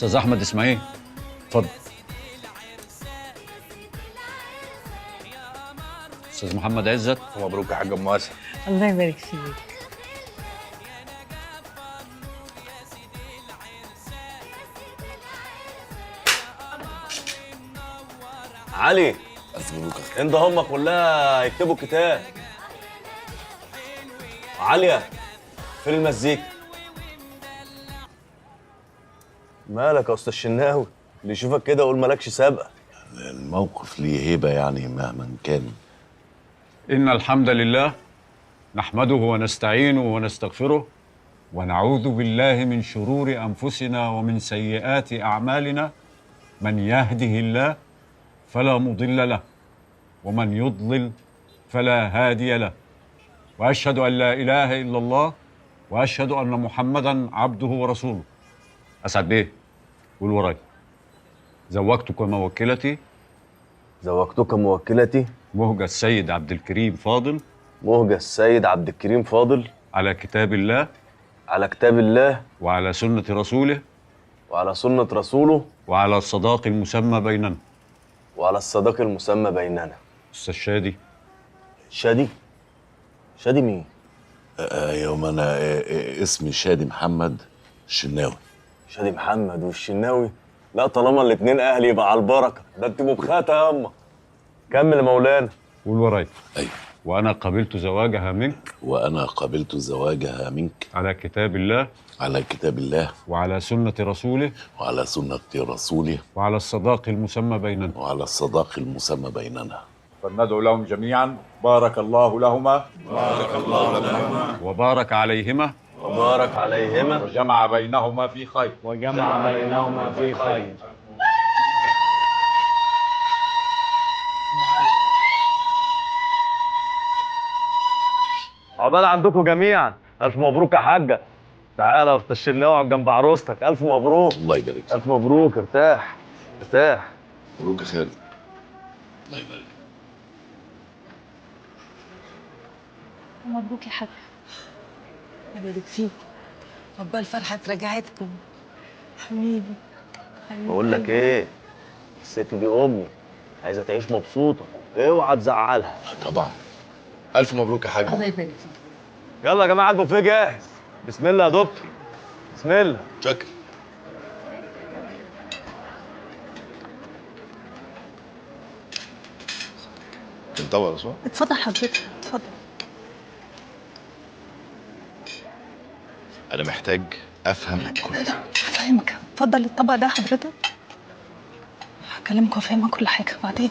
استاذ احمد اسماعيل، اتفضل. استاذ محمد عزت. مبروك يا حاج ام اسد. الله يبارك فيك. علي، الف مبروك. انت هم كلها يكتبوا الكتاب. عالية، فين المزيكا؟ مالك يا استاذ شناوي؟ اللي يشوفك كده يقول مالكش سابقة. الموقف ليه هيبة يعني مهما كان. إن الحمد لله نحمده ونستعينه ونستغفره ونعوذ بالله من شرور أنفسنا ومن سيئات أعمالنا، من يهده الله فلا مضل له ومن يضلل فلا هادي له، وأشهد أن لا إله إلا الله وأشهد أن محمداً عبده ورسوله. أسعد بيه، قول وراي. زوجتك موكلتي. زوجتك موكلتي مهجة السيد عبد الكريم فاضل. مهجة السيد عبد الكريم فاضل. على كتاب الله. على كتاب الله. وعلى سنة رسوله. وعلى سنة رسوله. وعلى الصداق المسمى بيننا. وعلى الصداق المسمى بيننا. أستاذ شادي. شادي؟ شادي مين؟ يوم أنا اسمي شادي محمد الشناوي. شادي محمد والشناوي؟ لا طالما الاتنين أهلي يبقى على البركة، ده أنت مبخاتة ياما. كمل يا مولانا. قول ورايا. أيوه. وأنا قبلت زواجها منك. وأنا قبلت زواجها منك. على كتاب الله. على كتاب الله. وعلى سنة رسوله. وعلى سنة رسوله. وعلى الصداق المسمى بيننا. وعلى الصداق المسمى بيننا. فلندعو لهم جميعا. بارك الله لهما. بارك الله لهما. وبارك عليهما. وبارك عليهما. وجمع بينهما في خير. وجمع بينهما في خير. عقبال عندكم جميعا. ألف مبروك يا حاجة. تعالى يا أستاذ الشناوي اقعد جنب عروستك. ألف مبروك. الله يبارك. ألف مبروك. ارتاح ارتاح. مبروك يا خالد. الله يبارك. مبروك يا حاج. الله يبارك فيك. عقبال فرحة رجعتكم. حبيبي حبيبي. بقول لك ايه، الست دي امي عايزه تعيش مبسوطة، اوعى تزعلها. طبعا. الف مبروك يا حاج. الله يبارك فيك. يلا يا جماعة البوفيه جاهز. بسم الله يا دكتور. بسم الله. شكرا. طبق يا سؤال. اتفضل حضرتك، اتفضل. أنا محتاج أفهم كل ده. هفهمك. اتفضل الطبق ده حضرتك. هكلمك وأفهمك كل حاجة بعدين.